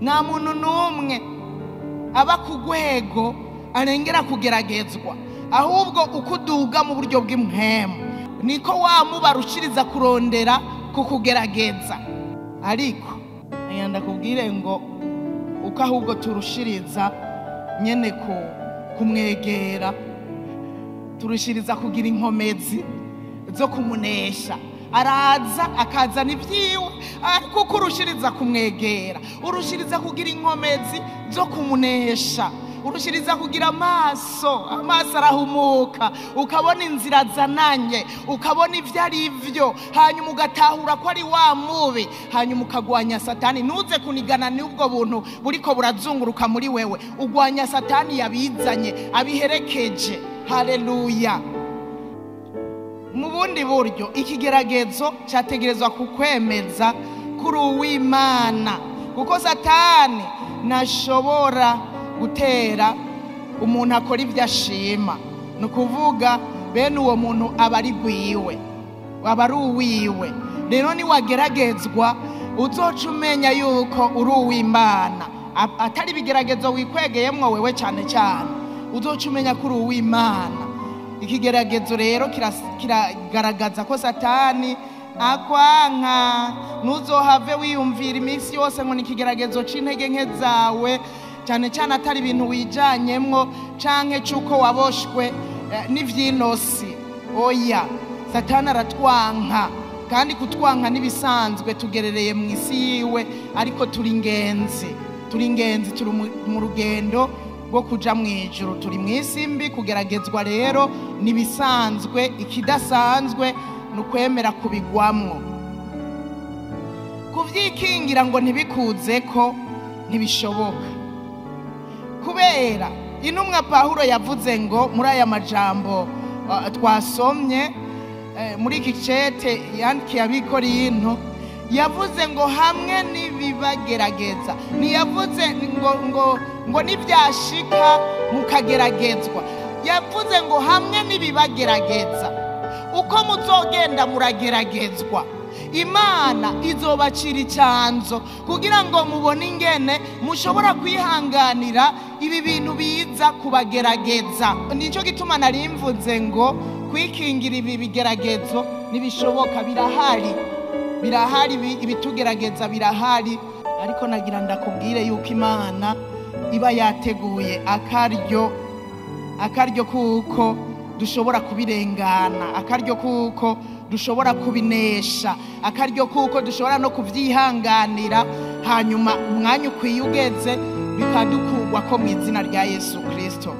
Nta muntu n'umwe aba ku rwego arengera kugeragezwa, ahubwo uko uduga mu buryo bw'impwemu niko wamubarushiriza kurondera kukugerageza. Ariko ndakubwire ngo uko ahubwo turushiriza nyene kumwegera, turushiriza kugira inkomezi zo kumunesha. Araza akazana ibyiwe, ariko uko urushiriza kumwegera, urushiriza kugira inkomezi zo kumunesha, urushiriza kugira amaso, amaso arahumuka, ukabona inzira azananye, ukabona ibyo ari byo, hanyuma ugatahura ko ari wa mubi, hanyuma ukagwanya Satani. Ntuze kunigana n'ubwo buntu buriko burazunguruka muri wewe, ugwanya Satani yabizanye abiherekeje. Haleluya. Mu bundi buryo ikigeragezo cyategerezwa kukwemeza kuri uw'Imana, kuko Satani ntashobora gutera umuntu akora ibyo ashima. Ni ukuvuga bene uwo muntu aba ari gwiwe, aba ari uwiwe. Rero niwageragezwa uzoca umenya yuko uri uw'Imana, atari ibigeragezo wikwegeyemwo wewe cyane cyane, uzoca umenya ko uri uw'Imana. Ikigeragezo rero kiragaragaza ko Satani akwanka. Ntuzohave wiyumvira iminsi yose ngo ni ikigeragezo c'intege nke zawe, cyane cyane atari ibintu wijanyemwo canke c'uko waboshwe n'ivyinosi. Oya, Satani aratwanka, kandi kutwanka n'ibisanzwe, tugerereye mu isi yiwe, ariko turi ingenzi, turi ingenzi, turi mu rugendo rwo kuja mu ijuru, turi mu isi mbi. Kugeragezwa rero nibisanzwe, ikidasanzwe ni ukwemera kubigwamwo. Kuvyikingira ngo ntibikuze ko ntibishoboka, kubera intumwa Pawulo yavuze ngo muri aya majambo twasomye muri iki cete yandikiye Abikorinto, yavuze ngo hamwe n'ibibagerageza, ntiyavuze ngo nibyashika mukageragezwa, yavuze ngo hamwe n'ibibagerageza. Uko muzogenda murageragezwa, Imana izobacira icyanzo kugira ngo mubone ingene mushobora kwihanganira ibi bintu biza kubagerageza. Nicyo gituma nari mvuze ngo kwikingira ibi bigeragezo ntibishoboka, birahari, birahari, ibitugerageza birahari. Ariko nagira ndakubwire yuko Imana iba yateguye akaryo, akaryo kuko dushobora kubirengana, akaryo kuko dushobora kubinesha, akaryo kuko dushobora no kuvyihanganira, hanyuma umwanya ukwiye ugeze bikadukugwa ko mu izina rya Yesu Kristo.